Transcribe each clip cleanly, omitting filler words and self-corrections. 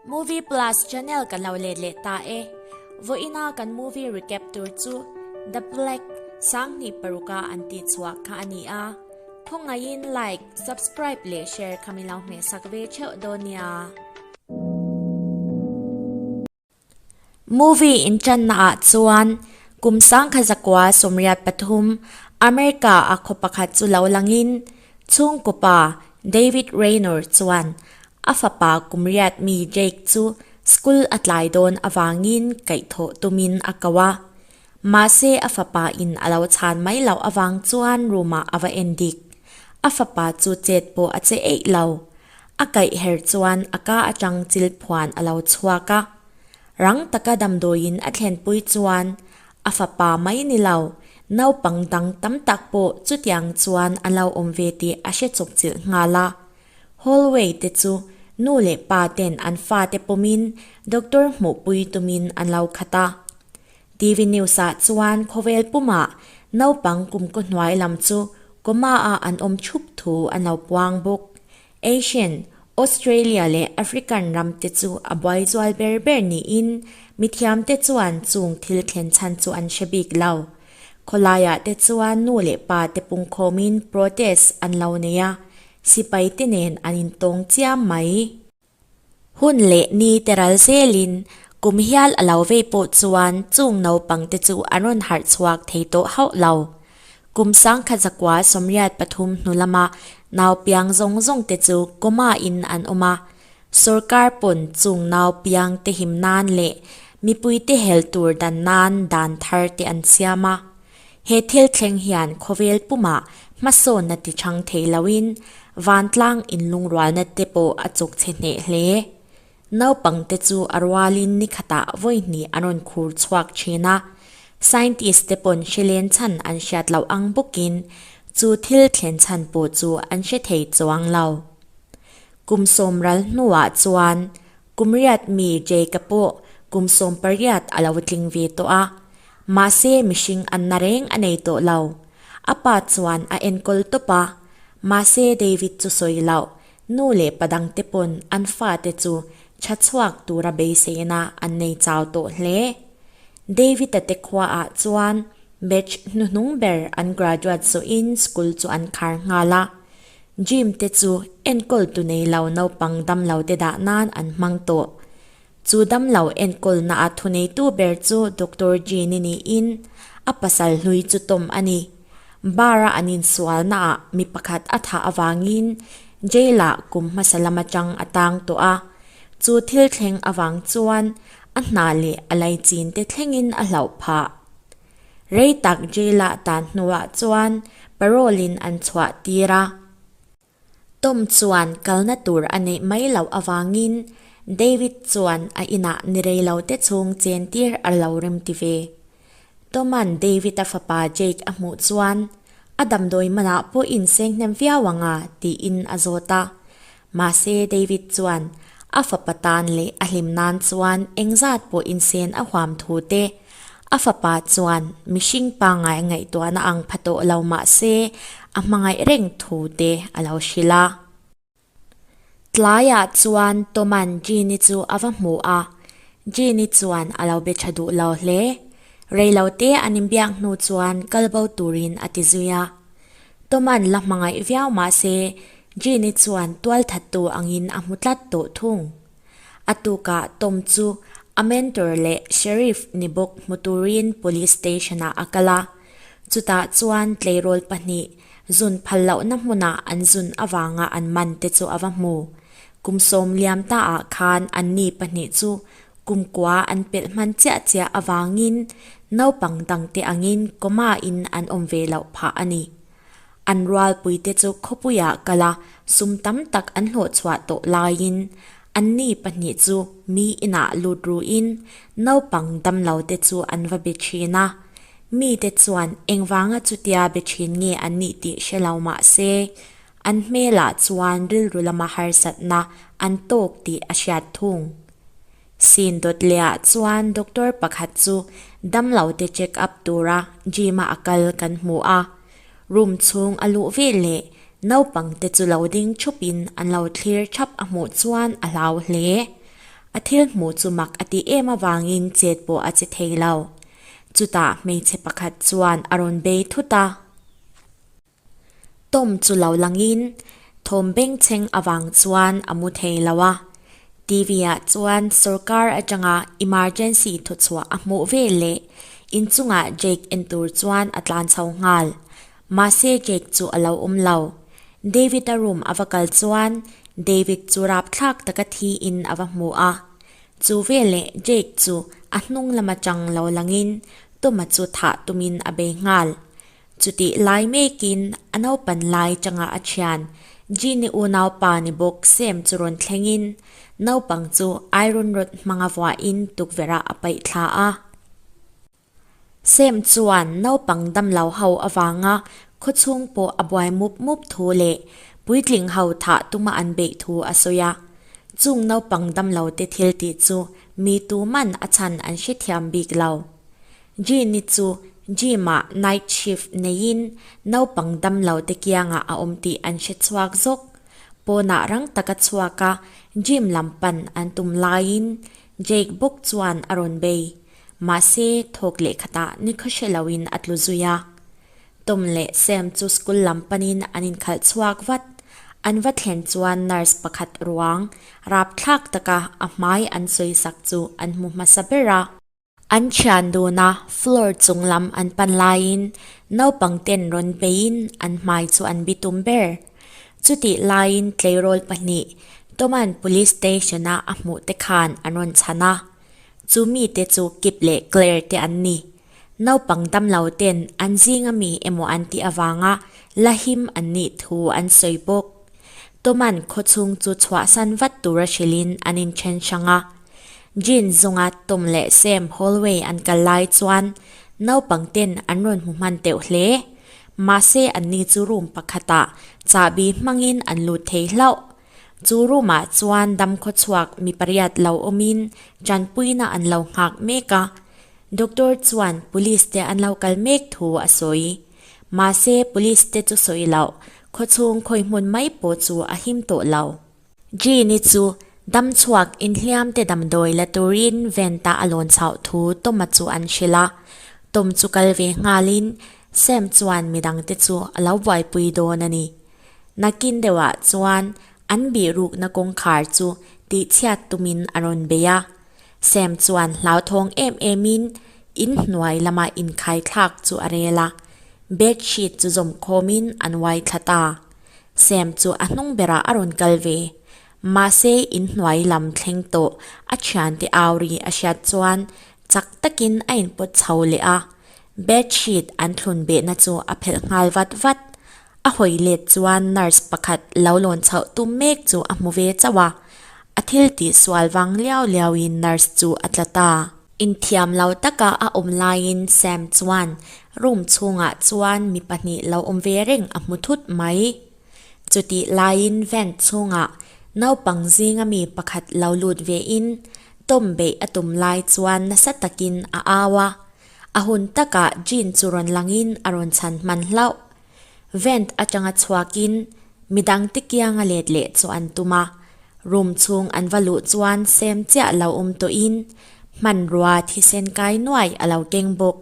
Movie Plus channel kan lo let leh ta e. Vawiina kan movie recap tur chu The Black Sanghnih paruka an tih chhuah kha a ni a. Khawngaihin like, subscribe leh share kha min lo hmehsak ve theuh dawn nia. Movie inṭanna ah chuan kum sangkha zakua 83 America a khaw pakhat chu lo langin chhungkaw pa David Raynor chuan a fapa kum riat mi Jake chu school a tlai dawn avangin kaihthawh tumin a ko a. Mahse a fapa in a lo chhan mai loh avang chuan room ah a va en dik. A fapa chu chet pawh a che eih lo. A kaih her chuan a ka atang chil phuan a lo chhuak a. Rang taka damdawiin a thlenpui chuan a fapa mai ni lo, naupang dang tam tak pawh chutiang chuan an lo awm ve tih a hre chawp chilh nghal a. Hallway te chu nu leh pa ten an fate pawmin doctor hmuhpui tumin an lo khat a. TV news ah chuan khawvel pumah naupang kumkaw hnuai lam chu coma ah an awm thup thu an lo puang bawk. Asian, Australia leh African ram te chu a buai zual ber ber niin mithiam te chuan chung thil thlen chhan chu an hre bik lo. Khawlaiah te chuan nu leh pa te pungkhawmin protest an lo nei a, sipai te nen an intawng chiam mai. Hun leh ni te ral zelin kum hial a lo vei pawh chuan chung naupang te chu an rawn harh chhuak thei tawh hauh lo. Kum sangkhat zakua 83 hnu lama nau piang zawng zawng te chu coma in an awm a, sorkar pawn chung nau piang te him nan leh mipui te hel tur dan nan dan thar te an siam a. He thil thleng hian khawvel pumah hmasawnna ti chhang thei loin vantlang inlungrualna te pawh a chawk chhe hneh hle. Naupangte chu a rualin ni khatah vawi hnih an rawn khur chhuak thin a, scientist te pawn hre len chhan an hriat loh ang bawkin chu thil thlen chhan pawh chu an hre thei chuang lo. Kum sawmral hnuah chuan kum riat mi Jake-a pawh kum 18 a lo tling ve tawh a, Mahse mihring an na reng a nei tawh lo. A pa chuan a enkawl tawp a, mahse David chu sawi loh, nu leh pa dangte pawn an fate chu tha chhuak tura beiseina an nei chau tawh hle. David-a te khuaah chuan batch hnuhnung ber an graduate zawhin school chu an khar nghal a, gym te chu enkawltu nei lo naupang damlo te dah nan an hmang tawh. Chu damlo enkawlna a thuneitu ber chu Doctor Jean-i niin a pasal hlui chu Tom a ni. Bar-a an insualnaah mi pakhat a thah avangin jail-ah kum hmasa lam atang a tang tawh a. Chu thil thleng avang chuan a hna leh a laichin te thlengin a hlauh phah. Rei tak jail-ah tan hnuah chuan parole-in an chhuah tir a. Tom chuan kalna tur a neih mai loh avangin David chuan a inah ni rei lo te chhung chen tir a lo rem ti ve. Toma'n David-a fapa Jake a hmuh chuan a damdawi manah pawh inseng hnem viau ang a tiin a zawt a. Mahse David chuan a fapa tan leh a hlim nan chuan engzat pawh insen a huam thu te A fapa chuan mihring pangngai ngaihtuahna ang pha tawh lo mah se a hmangaih reng thu te a lo hrilh a. Tlaiah chuan Toma'n Jean-i chu a va hmu a, Jean-i chuan a lo be tha duh lo hle. Reilote an inbiak hnu chuan kal bo turin a ti zui a. Toma'n la hmangaih viau mah se Jean-i chuan tualthattu angin a hmu tlat tawh thung. A tukah Tom chu a mentor leh Sheriff ni bawk hmu turin Police Station-ah a kal a. Chutah chuan tleirawl pahnih zun phal lohna hmunah an zun avanga an man te chu a va hmu. Kum sawm liam taah khan anni pahnih chu kumkua an pelh hman chiah chiah avangin naupang dangte angin coma-in an awm ve loh phah a ni. An rualpuite chu khawpuiah kal a, sum tam tak an hlawhchhuah tawh laiin anni pahnih chu mi inah lut ruin naupang damlote chu an va be thin a. Mite chuan engvanga chutia be thin nge an nih tih hre lo mah se, an hmelah chuan rilru lama harsatna an tawk tih a hriat thung. Sin dawt lehah chuan doctor pakhat chu damlote check up tura gym-a a kal kan hmu a. Room chhung a luh ve leh naupangte chu lo ding thupin an lo thlir thap a hmuh chuan a hlau hle. A thil hmuh chu mak a tih em avangin chet pawh a che thei lo. Chutah hmeichhe pakhat chuan a rawn bei thut a. Tom chu lo langin thawm bengchheng avang chuan a mu thei lo a. TV ah chuan sorkar atanga emergency thuchhuah a hmuh ve leh inchungah Jake en tur chuan a tlan chho nghal. Mahse Jake chu a lo awm lo. David-a room a va kal chuan David chu rapthlak taka thi in a va hmu a. Chu veleh Jake chu a hnung lam atang lo langin Tom-a chu thah tumin a bei nghal. Chutih lai mekin a naupan lai changa a thian Genie unaupa ni bawk Sam chu rawn thlengin naupang chu iron rod hmanga vuahin tukverhah a paih thla a. Sam chuan naupang damlo ho avanga khawchhung pawh a buai mup mup thu leh puitling ho thah tuma an beih thu a sawi a. Chung naupang damlo te thil tih chu mi tuman a chhan an hrethiam bik lo. Jean-i chu gym-ah night shift neiin naupang damlo te kiangah a awm tih an hre chhuak zawk. Pawnah rang taka chhuak a gym lam pan an tum laiin Jake bawk chuan a rawn bei. Mahse, thawk leh khatah nikhaw hre loin a tlu zui a. Tom leh Sam chu school lam panin an inkhalh chhuak vat. An va thlen chuan nurse pakhat ruang rapthlak taka a hmai an sawisak chu an hmu hmasa ber a. An thian duna floor chung lam an pan laiin naupang ten rawn beiin an hmai chu an bitum ber. Chutih laiin tleirawl pahnih Toman Police Station-a a hmuh te khan an rawn chhan a. Chu mite chu Kip leh Claire te an ni. Naupang damlo ten an zinga mi emaw an tih avanga la him an nih thu an sawi bawk. Toman khawchhung chu chhuahsan vat tura hrilhin an inthen hrang a. Jean zunga Tom leh Sam hallway an kal lai chuan naupang ten an rawn hmu hman teuh hle. Mahse anni chu room pakhatah chahbi hmangin an lut thei hlauh. Chu room ah chuan dam khawchhuak mi pariat lo awmin tanpuina an lo nghak mek a. Doctor chuan police te an lo kal mek thu a sawi. Mahse police te chu sawi loh, khawchhung khawi hmun mai pawh chu a him tawh lo. Jean-i chu dam chhuak inhliam te damdawi la turin vent ah a lawn chauh thu Tom-a chu an hrilh a. Tom chu kal ve nghalin Sam chuan midang te chu a lo buaipui dawn a ni. Nakin deuhah chuan an bihrukna kawngkhar chu tihchhiat tumin a rawn bei a. Sam chuan hlauthawng em emin in hnuai lama inkhai thlak chu a rel a, bed sheet chu zawm khawmin an uai thla ta. Sam chu a hnung berah a rawn kal ve. Mahse in hnuai lam thleng tawh a thiante au ri a hriat chuan chak takin a inpawt chho leh a, bed sheet an thlun behna chu a phelh nghal vat vat. A hawi let chuan nurse pakhat lo lawn chhoh tum mek chu a hmu ve chauh a, a thil tih sual vang liau liauin nurse chu a tla ta. Inthiam lo taka a awm laiin Sam chuan room chhungah chuan mi pahnih lo awm ve reng a hmu thut mai. Chutih laiin vent chhungah naupang zinga mi pakhat lo lut vein Tom beih a tum lai chuan nasa takin a au a, a hun takah Jean chu rawn langin a rawn chhan hman hlauh. Vent atanga chhuakin midangte kianga let leh chu an tum a, room chhung an va luh chuan Sam chiah lo awm tawhin hmanrua thisen kai nuai a lo keng bawk.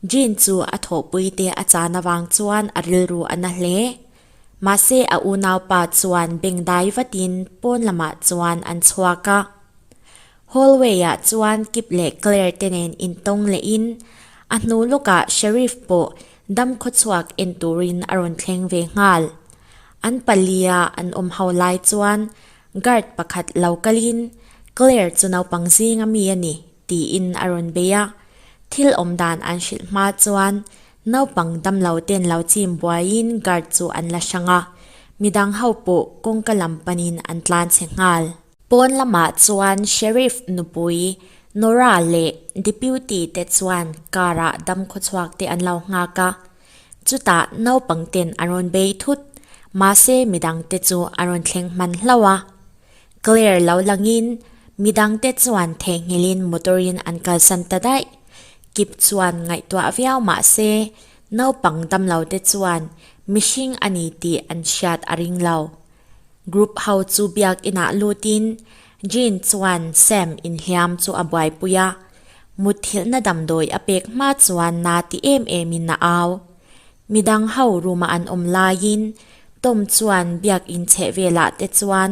Jean chu a thawhpuite a chan avang chuan a rilru a na hle. Mahse a unaupa chuan bengdai vatin pawn lamah chuan an chhuak a. Hallway-ah chuan Kip leh Claire te nen intawng lehin a hnu lawkah Sheriff pawh dam khawchhuak en turin a rawn thleng ve nghal. An palia an awm ho lai chuan guard pakhat lo kalin Claire chu naupang zinga mi a ni tiin a rawn bei a. Thil awm dan an hrilh hma chuan naupang damlo ten lo chim buaiin guard chu an la hrang a, midang ho pawh kawngka lam panin an tlan chhe nghal. Pawn lamah chuan Sheriff nupui Nora leh Deputy te chuan car ah dam khawchhuak te an lo nghak a. Chutah naupang ten an rawn bei thut, mahse midang te chu an rawn thleng hman hlauh a. Claire lo langin midang te chuan theihnghilhin motor in an kalsan ta daih. Kip chuan ngaihtuah viau mahse naupang damlo te chuan mihring a ni tih an hriat a ring lo. Group ho chu biakinah lutin. Jean chuan Sam inhliam chu a buaipui a, mutthilhna damdawi a pek hma chuan na ti em emin a au. Midang ho room-a an awm laiin Tom chuan biakin chheh velah te chuan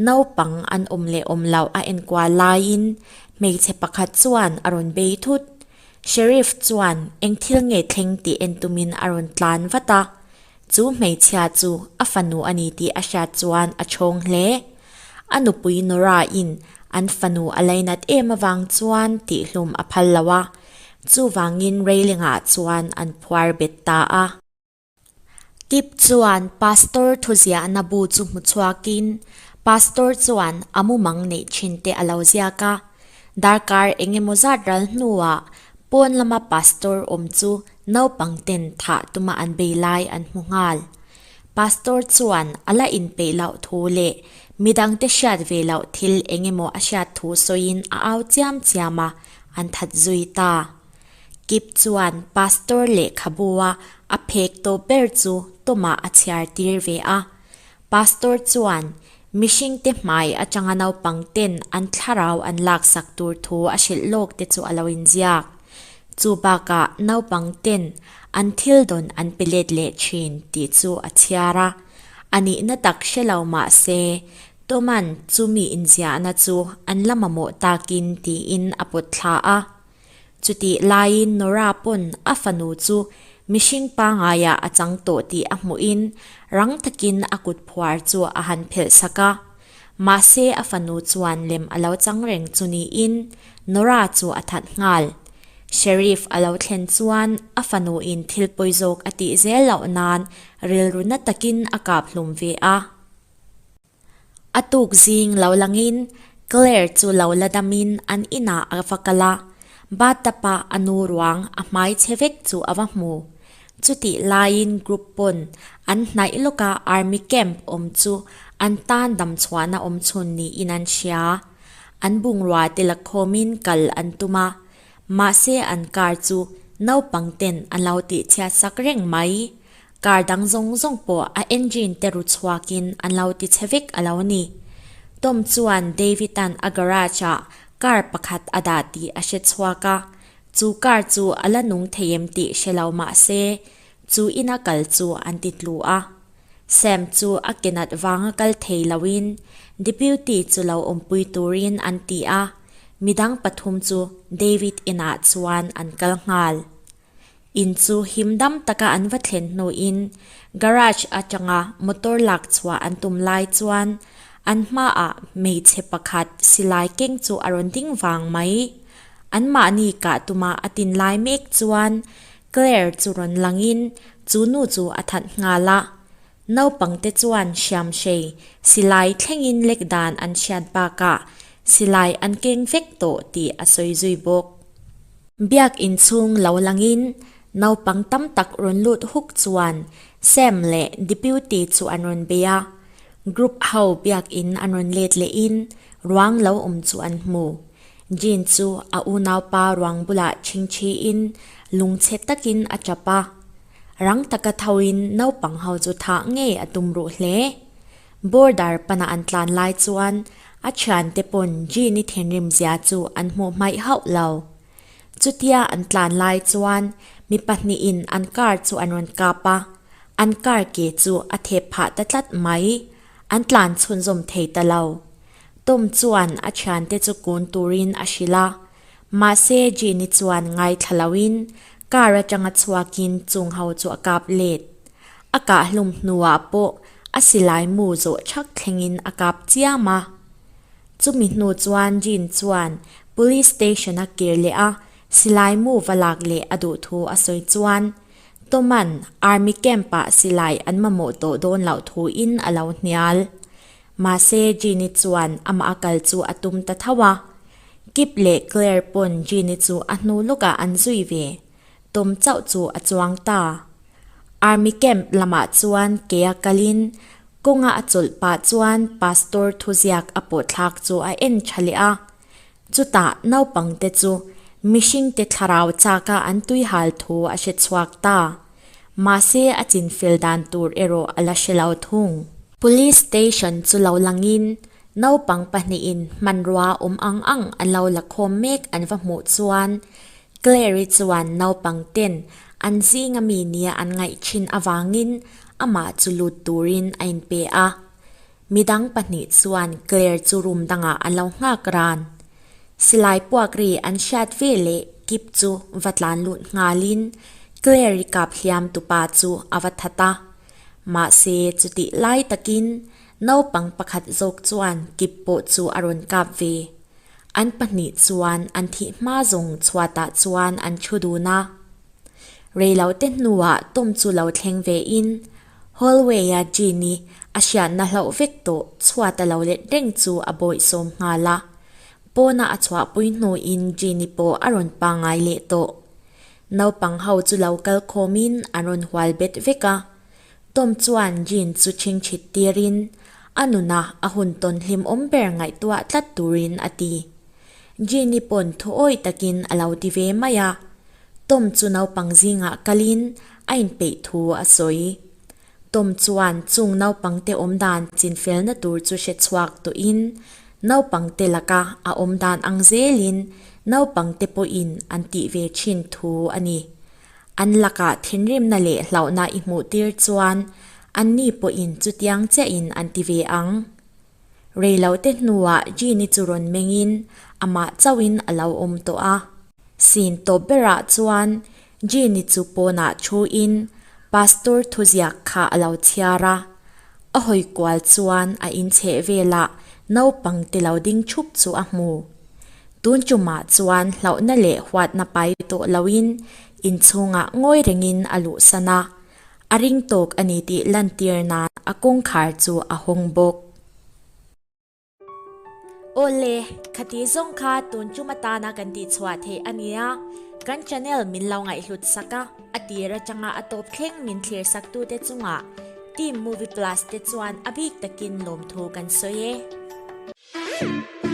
naupang an awm leh awm loh a enkual laiin hmeichhe pakhat chuan a rawn bei thut. Sheriff chuan eng thil nge thleng tih en tumin a rawn tlan vat a, chu hmeichhia chu a fanu a ni tih a hriat chuan a chhawng hle. A nupui Nora-in an fanu a lainat em avang chuan tihhlum a phal lo a, chuvangin railing-ah chuan an phuar bet ta a. Kip chuan Pastor thuziahna bu chu hmu chhuakin Pastor chuan a mumang neih thin te a lo ziak a. Darkar eng emaw zat ral hnuah pawn lama Pastor awm chu naupang ten thah tuma an bei lai an hmu nghal. Pastor chuan a la inpeih loh thu leh midangte hriat ve loh thil eng emaw a hriat thu sawiin a au chiam chiam a, an that zui ta. Kip chuan Pastor lehkhabua a phek tawp ber chu Tom-ah a chhiar tir ve a. Pastor chuan mihringte hmai atanga naupang ten an thlarau an laksak tur thu a hrilh lawk te chu a lo inziak. Chu bakah naupang ten an thil dawn an pe let leh thin tih chu a chhiar a. A nihna tak hre lo mah se, Tom-a'n chumi inziahna chu an la mamawh takin tiin a pawt thla a. Chutih laiin Nora pawn a fanu chu mihring pangaiah a chang tawh tih a hmuhin rang takin a kut phuar chu a han phelh sak a. Mahse a fanu chuan lem a lo chang reng chu niin Nora chu a that nghal. Sheriff a lo thlen chuan a fanuin thil pawi zawk a tih zel loh nan rilru na takin a kap hlum ve a. A tuk zing lo langin Claire chu lo la damin an inah a va kal a, bathtub-a a nu ruang a hmai chhe vek chu a va hmu. Chutih laiin group pawn an hnaih lawka army camp awm chu an tan damchhuahna awm chhun niin an hria. An bungrua te la khawmin kal an tum a, mahse an car chu naupang ten an lo tihchhiat sak reng mai. Car dang zawng zawng pawh a engine te ru chhuakin an lo ti chhe vek a lo ni. Tom chuan David-a'n a garage-ah car pakhat a dah tih a hre chhuak a, chu car chu a la nung thei em tih hre lo mah se, chu ina kal chu an ti tlu a. Sam chu a ke nat vanga kal thei loin Deputy chu lo awmpui turin an ti a, midang pathum chu David inah chuan an kal nghal. In chu him dam taka an va thlen hnuin garage atanga motor lak chhuah an tum lai chuan an hmaah hmeichhe pakhat silai keng chu a rawn ding vang mai. Anmahni kah tuma a tin lai mek chuan Claire chu rawn langin chu nu chu a that nghal a. Naupangte chuan hriamhrei silai thlengin lek dan an hriat bakah silai an keng vek tawh tih a sawi zui bawk. Biak inchhung lo langin naupang tam tak rawn lut huk chuan Sam leh Deputy chu an rawn bei a. Group ho biak in an rawn let lehin ruang lo awm chu an hmu. Jean chu a unaupa ruang bulah chhingchhiin lungchhe takin a tap a. Rang taka thoin naupang ho chu thah ngei a tum ruh hle. Border pana an tlan lai chuan a thiante pawn Jean-i thinrim zia chu an hmuh hmaih hauh lo. Chutia an tlan lai chuan mi pahnihin an car chu an rawn kap a, an car ke chu a thep phah ta tlat mai. An tlan chhunzawm thei ta lo. Tom chuan a thiante chu kun turin a hrilh a, mahse Jean-i chuan ngaithla loin car atanga chhuakin chung ho chu a kap let. A kah hlum hnuah pawh a silai mu zawh thak thlengin a kap chiam a. Chumi hnu chuan Jean chuan Police Station a kir leh a, silai mu va lak leh a duh thu a sawi chuan Tom-a'n Army Camp-ah silai an mamawh tawh dawn loh thuin a lo hnial. Mahse Jean-i chuan amah a kal chu a tum ta tho a. Kip leh Claire pawn Jean-i chu a hnu lawkah an zui ve. Tom chauh chu a chuang ta. Army camp lamah chuan ke a kalin kawnga a chawlh pah chuan pastor thuziak a pawhthlak chu a en tha leh a. Chutah naupangte chu mihringte thlarau chaka an tuihal thu a hre chhuak ta. Mahse a chinfel dan tur erawh a la hre lo thung. Police station chu lo langin. Naupang pahnihin hmanrua awm ang ang an lo la khawm mek an va hmuh chuan Claire-i chuan naupang ten an zinga mi nia an ngaih thin avangin amah chu lut turin a inpe a. Midang pahnih chuan Claire chu room dangah an lo nghak ran. Silai puak ri an hriat ve leh Kip chu va tlan lut nghalin Claire-i kap hliam tupa chu a va that a. Mahse chutih lai takin naupang pakhat zawk chuan Kip pawh chu a rawn kap ve. An pahnih chuan an thih hma zawng chhuatah chuan an thu dun a. Reilote hnuah Tom chu lo thleng vein Hallway-a Jean-i a hriatna hlauh vek tawh chhuat a lo let reng chu a bawihsawm nghal a. Pawna a chhuahpui hnuin Jean-i pawh a rawn pangngai leh tawh. Naupang ho chu lo kal khawmin an rawn hual bet vek a. Tom chuan Jean chu chhingchhit tirin a nuna a hun tawn hlimawm ber ngaihtuah tlat turin a ti. Jean-i pawn thuawi takin a lo ti ve mai a. Tom chu naupang zingah kalin a inpeih thu a sawi. Tom chuan chung naupangte awmdan chinfelna tur chu hre chhuak tawhin naupangte laka a awmdan ang zelin naupangte pawhin an tih ve thin thu a ni. An lakah thinrimna leh hlauhna i hmuh tir chuan anni pawhin chutiang chiahin an ti ve ang. Reilote hnuah Jean-i chu rawn mengin amah chauhin a lo awm tawh a. Scene tawp berah chuan Jean-i chu pawnah thuin Pastor thuziak kha a lo chhiar a. A hawi kual chuan a inchheh velah naupang te lo ding thup chu a hmu. Tun tumah chuan hlauhna leh huatna pai tawh loin inchhungah ngawi rengin a luhsan a. A ring tawk a ni tih lantir nan a kawngkhar chu a hawng bawk. Awle, khati zawng kha tun tum atana kan tihchhuah theih a nia, kan channel min lo ngaihhlut sak a, a tir atanga a tawp thleng min thlir sak tute chungah Team Movie Plus te chuan a bik takin lawmthu kan sawi e.